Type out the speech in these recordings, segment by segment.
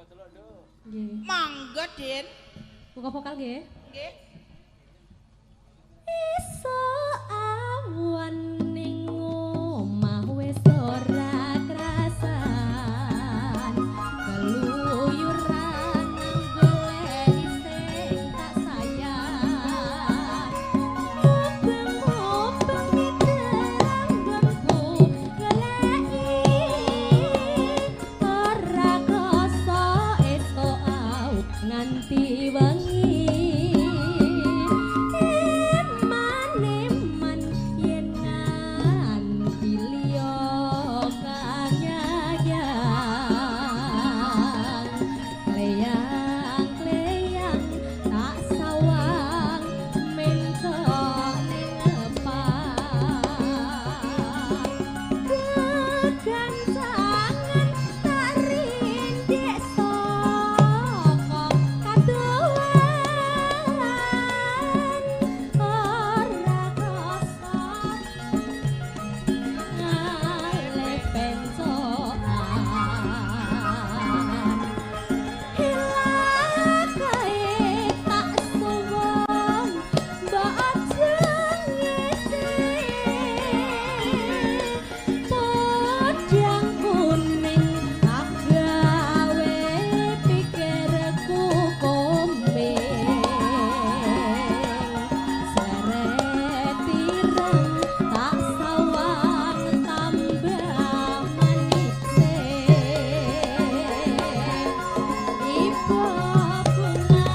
Nggih. Monggo, Din. Buka vokal nggih. Nggih. Esuk awan ning omah wis ora krasan. Keluyuran goleki sing tak sayang. Mubeng-mubeng miteranggonku goleki ora krasa esuk awan nganti wengi. Eman-eman yen nganti liya kanyayang. Kleyang-kleyang tak sawang mentok ning epang. Kegancangan tak rindik saka kadohan. Ora krasa ngalih pencokan. Hilakae tak suwun mbok aja ngece. Podang kuning agawe pikirku komeng. Seret ireng tak sawang tambah manise. Ibu bunga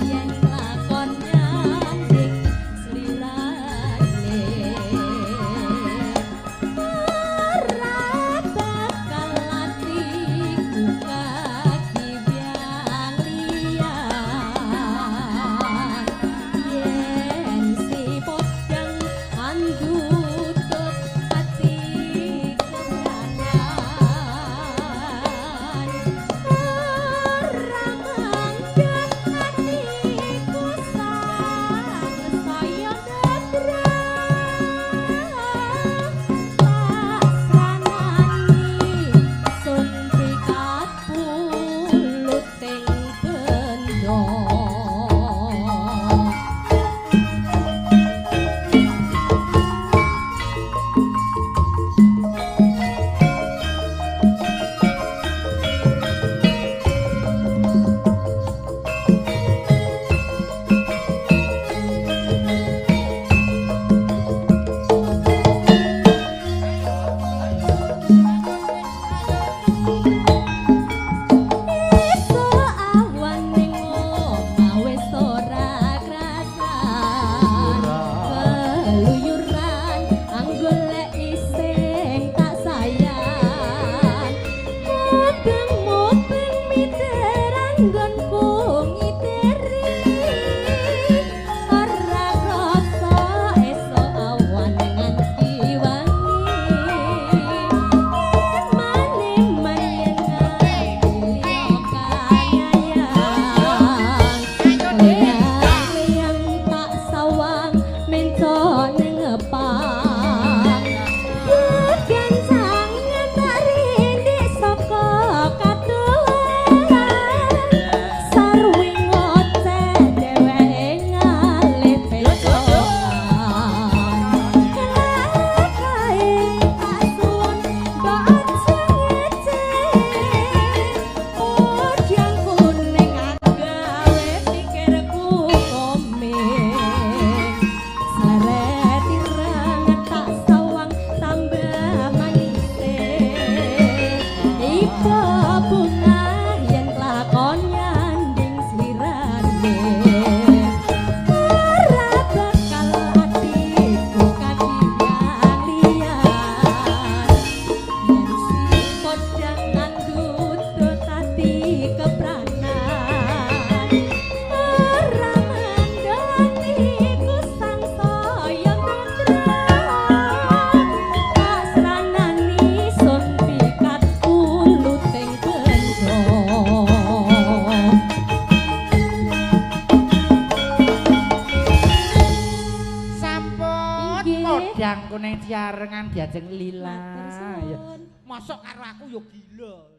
yen lakon nyanding slirane. Ora bakal atiku kakibyang liyan. Yen si podang andutut ati kebranan. Ora mangga atiku sangsaya ndadra. Tak sranani sun pikat puluting benda. Esuk awan ning omah wis ora krasan. Keluyuran anggoleki sing tak sayang. Mubeng-mubeng miteranggonku ngiteri. Ora krasa esuk awan nganti wangi. Eman-eman yen nganti liya kanyayang. Kleyang-kleyang tak sawang mencok ning epang. Kegancangan tak rindik saka kadohan. Sarwi ngoceh dheweke ngalih pecokan. Kelakae tak suwun mbok aja ngece. Podang kuning agawe pikirku komeng. Seret ireng tak sawang tambah manise. Ibu bunga yen lakon nyanding slirane. Ora bakal atiku kakibyang liyan. Yen si podang ngandutut ati kepranan. Ora mangga atiku sangsaya ndadra. Tak sranani sun pikat puluting benda. Sampun Inggih. Podang kuning diarengan diajeng lila. Matur Ya. suwun. Mosok karo aku yo gila.